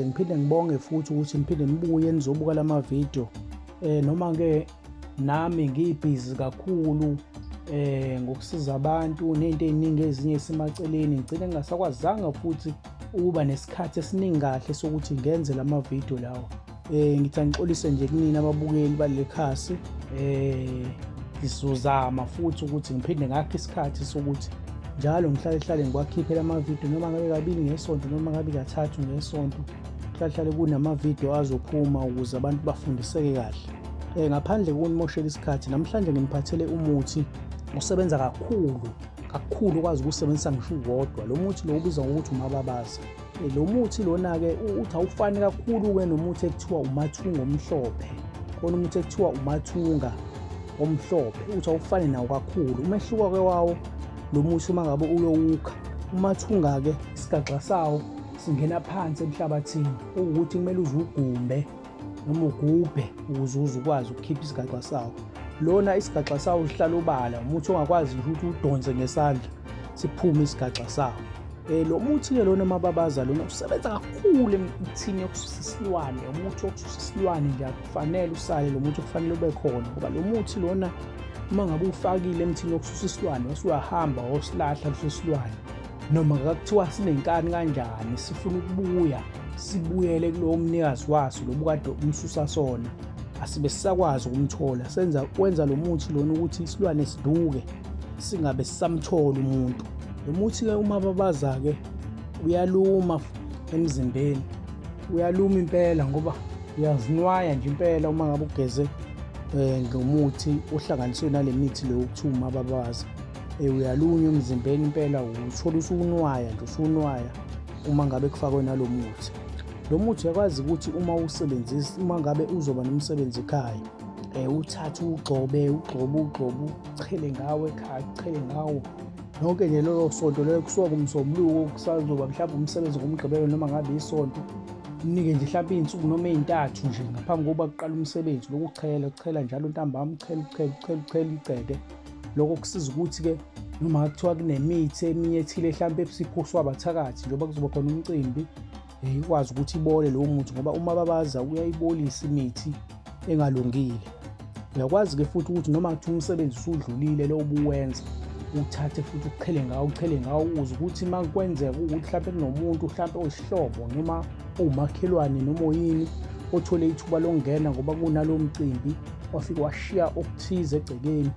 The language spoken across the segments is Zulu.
Ngiphinde ngibonge futhi ukuthi niphinde nibuye nizobuka lama video. Noma ke nami ngibhizi kakhulu ngokusiza abantu nezinto eziningi ezinye esimaceleni, ngigcine ngingasakwazanga futhi ukuba nesikhathi esiningi kahle sokuthi ngenze lama video lawa. Ngithi angixolise nje kunina ababukeli baleli khasi. Ngizozama futhi ukuthi ngiphinde ngakhe isikhathi sokuthi njalo ngihlale hlale ngiwakhiphela amavidiyo, noma ngabe kabili ngesonto noma ngabe kathathu ngesonto, kuhlale hlale kunamavidiyo azophuma ukuze abantu bafundiseke kahle. Ngaphandle kokunimoshela isikhathi, namhlanje nginiphathele umuthi osebenza kakhulu kakhulu, ukwazi ukusebenzisa ngisho uwodwa. Lo muthi lo ubizwa ngokuthi umababaza. Lo muthi lona-ke uthi awufani kakhulu-ke nomuthi ekuthiwa umathunga omhlophe. Khona umuthi ekuthiwa umathunga omhlophe, uthi awufani nawo kakhulu. Umehluko-ke wawo lo muthi uma ngabe uyowukha umathunga-ke, isigaxa sawo singena phansi emhlabathini, okuwukuthi kumele uze ugumbe noma ugubhe ukuze uze ukwazi ukukhipha isigaxa sawo. Lona isigaxa sawo sihlala obala, umuthi ongakwazi nje ukuthi udonse ngesandla siphume isigaxa sawo. Lo muthi-ke lona umababaza lona usebenza kakhulu emthini yokususa isilwane. Umuthi wokususa isilwane nje akufanele usale lo muthi, kufanele ube khona, ngoba lo muthi lona uma ngabe ufakile emthini wokususa isilwane wase uyahamba wosilahla leso silwane, noma kuthiwa sinenkani kanjani, sifuna ukubuya sibuyele kulowo mnikazi waso lobu kade umsusa sona, asibe sisakwazi ukumthola. Senza kwenza lo muthi lona ukuthi isilwane siduke singabe sisamthola umuntu. Lo muthi-ke umababaza-ke uyaluma emzimbeni, uyaluma impela ngoba uyazinwaya nje impela uma ngabe ugeze ngomuthi ohlanganiswe nale mithi leyo okuthiwa umababaza. Uyalunywa emzimbeni impela, uthola usunwaya nje, usunwaya uma ngabe kufakwe nalo muthi. Lo muthi uyakwazi ukuthi uma usebenzisa, uma ngabe uzoba nomsebenzi ekhaya, uthathe ugxobe ugxobe ugxobe uchele ngawo ekhaya, uchele ngawo yonke nje lolo sonto lelo, kusuka kumsombuluko kusazoba mhlawumbe umsebenzi ngomgqibelo noma ngabe isonto, unike nje mhlawumbe iy'nsuku noma ey'ntathu nje ngaphambi kokuba kuqala umsebenzi, lokhu uchela uchela njalo ntambama, uchela uchela uchela uchela igceke. Lokho kusiza ukuthi-ke noma kuthiwa kunemithi eminye ethile hlampe ebusiphuswa abathakathi, njengoba kuzoba khona umcimbi, ikwazi ukuthi ibole lowo muthi, ngoba uma babaza uyayibolisa imithi engalungile. Uyakwazi-ke futhi ukuthi noma kuthiwa umsebenzi usudlulile lo obuwenza, uthathe futhi uchele ngawo, uchele ngawo, ukuze ukuthi uma kwenzeka ukuthi mhlampe kunomuntu mhlampe oyisihlobo noma uwumakhelwane noma oyini othole ithuba lokungena ngoba kunalo mcimbi, wafike washiya okuthize egcekeni,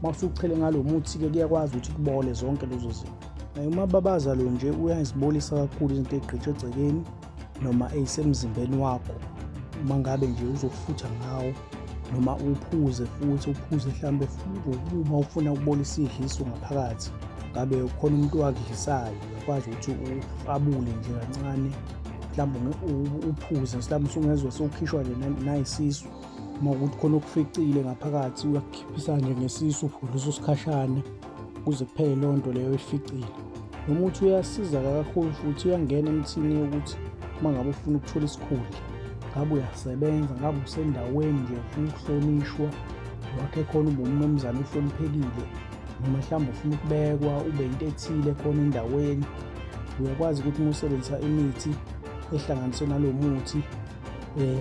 uma usuchele ngalo muthi-ke kuyakwazi ukuthi kubole zonke lezo zinto. Umababaza lo nje uyazibolisa kakhulu izinto ey'gqitshwe egcekeni noma ey'semzimbeni wakho, uma ngabe nje uzofutha ngawo noma uphuze futhi uphuze mhlambe uma ufuna ukubolisa idliso ngaphakathi, ngabe ukhona umuntu owakudlisayo, uyakwazi ukuthi uqabule nje kancane mhlawumbe uphuze, mhlawumbe usungezwa sewukhishwa nje nayisisu, uma ukuthi khona okuficile ngaphakathi uyakukhiphisa nje ngesisu leso sikhashana kuze kuphele leyo nto leyo eficile. Lo muthi uyasiza kakhulu futhi uyangena emthini yokuthi uma ngabe ufuna ukuthola isikhundla, ngabe uyasebenza, ngabe usendaweni nje ufuna ukuhlonishwa, wakhe khona ube umnumzane ohloniphekile, noma mhlawumbe ufuna ukubekwa ube into ethile khona endaweni, uyakwazi ukuthi uma usebenzisa imithi ehlanganiswe nalo muthi,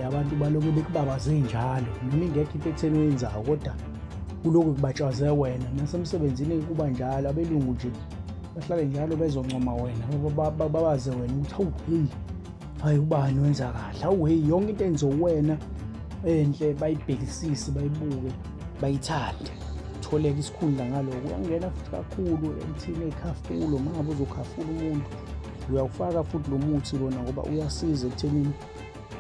abantu baloke bekubabaze njalo, noma ingekho into etheni oyenzayo, kodwa kuloku kubatshaze wena. Nasemsebenzini kuba njalo, abelungu nje bahlale njalo bezoncoma wena, babaze wena ukuthi hawu hey, hayi ubani wenza kahle, hawu hey, yonke into enziwe wena enhle bayibhekisise, bayibuke, bayithande, utholeke isikhundla ngaloko. Uyangena futhi kakhulu emthini ey'khafulo, uma ngabe uzokhafula umuntu uyawufaka futhi lo muthi lona, ngoba uyasiza ekuthenini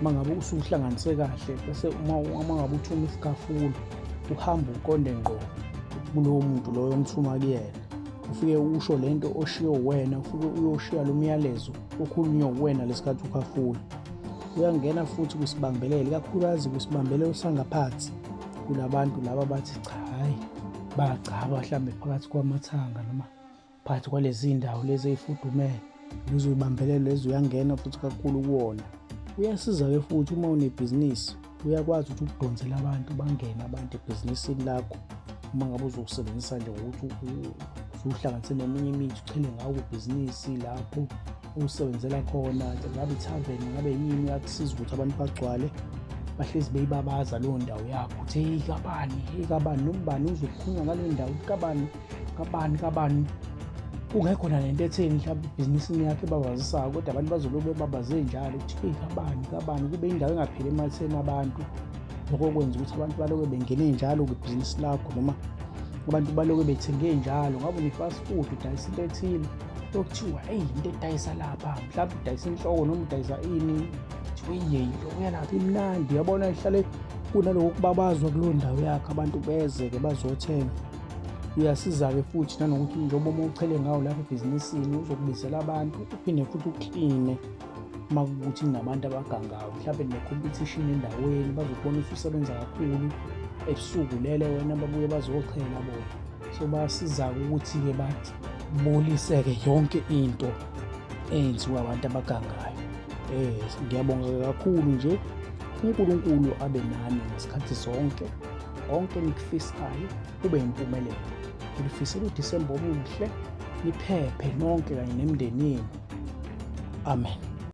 uma ngabe usuhlanganise kahle, bese uma ngabe uthuma isikhafulo uhamba uqonde ngqo kulowo muntu loyo omthuma kuyena, ufike usho lento oshiyo wena, ufike uyoshiya lo myalezo okhulunywa uwena lesikhathi ukhafula. Uyangena futhi kwisibambelelo, ikakhulukazi kwisibambelelo sangaphansi, kulabantu laba bathi cha hayi bagcaba mhlambe phakathi kwamathanga noma phakathi kwalezi ndawo lezi ey'fudumele, lezo y'bambelelo lezi uyangena futhi kakhulu kuwona. Uyasiza-ke futhi uma unebhizinisi, uyakwazi ukuthi ukudonsele abantu, bangene abantu ebhizinisini lakho, uma ngabe uzowusebenzisa nje ngokuthi usuhlanganise neminye imithi uchele ngawo kwibhizinisi lapho. usebenzela khona, ngabe ithaveni, ngabe yini, uyakusiza ukuthi abantu bagcwale, bahlezi beyibabaza leyo ndawo yakho ukuthi heyi kabani, heyi kabani, nombani uzokhulunywa ngaleyo ndawo ukuthi kabani, kabani, kabani. Kungekho nalento etheni mhlawumbe ebhizinisini yakho ebabazisayo, kodwa abantu bazobe bebabaze njalo ukuthi heyi kabani, kabani, kube indawo engapheli ematheni abantu. Lokho kwenza ukuthi abantu baloke bengene njalo kwibhizinisi lakho, noma abantu baloke bethenge njalo. Ngabe une-fast food, udayisa into ethile, okuthiwa eyi into edayisa lapha, mhlawumbe udayisa inhloko noma udayisa ini, kuthiwa iye inhloko yalapha imnandi, uyabona, ihlale kunaloko kubabazwa kuleyo ndawo yakho, abantu beze-ke bazothenga. Uyasiza-ke futhi nanokuthi njengoba uma uchele ngawo lapha ebhizinisini uzokubizela abantu, uphinde futhi ukline uma kuwukuthi kunabantu abagangayo, mhlawumbe ne-competition endaweni, bazokubona ususebenza kakhulu ebusuku lele wena, babuye bazochela bona. So bayasiza-ke ukuthi-ke baboliseke yonke into eyenziwa abantu abagangayo. Ngiyabonga kakhulu nje, uNkulunkulu abe nani ngasikhathi sonke, konke enikufisayo kube impumelelo. Ngilifisela uDisemba omuhle, niphephe nonke kanye nemindeni yenu. Amen.